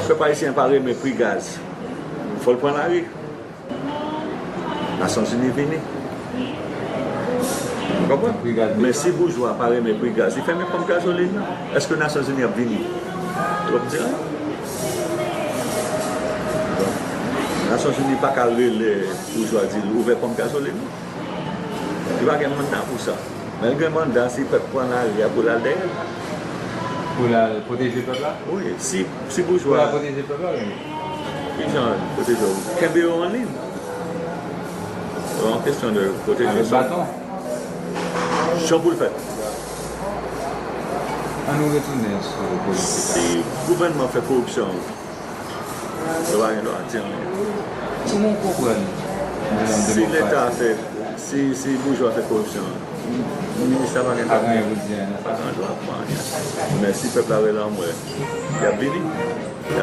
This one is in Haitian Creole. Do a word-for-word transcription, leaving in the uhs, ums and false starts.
Pèp ayisyen an pa renmen pri gaz. Fò l pran lari. Nasyonzini vini. Ou konprann? Pri gaz. Men si boujwa pa renmen pri gaz, li fèmen ponp gazolin nan. Èske Nasyonzini ap vini? Twòp di anyen. Nasyonzini pa ka rele boujwa di l ouvè ponp gazolin nan. Li pa gen manda pou sa. Men l gen manda si pèp pran lari a pou l al dèyè l. Pou l al pwoteje pèp la? Wi, si, si boujwa. Pou l al pwoteje pèp la, wi. Ki jan pwoteje w? Kenbe yo anliy. Se yon kesyon de pwoteje. Avèk baton? Jan pou l fèt. An nou retounen sou politik la. Si gouvènman fè koripsyon, yo pa gen dwa di anyen. Kòman w konprann? Si Leta fè, si, si boujwa fè koripsyon, minis la pa gen dwa. Pa gen anyen pou di anyen. Pa gen dwa pou anyen. Men si pèp la rele anmwe, y ap vini.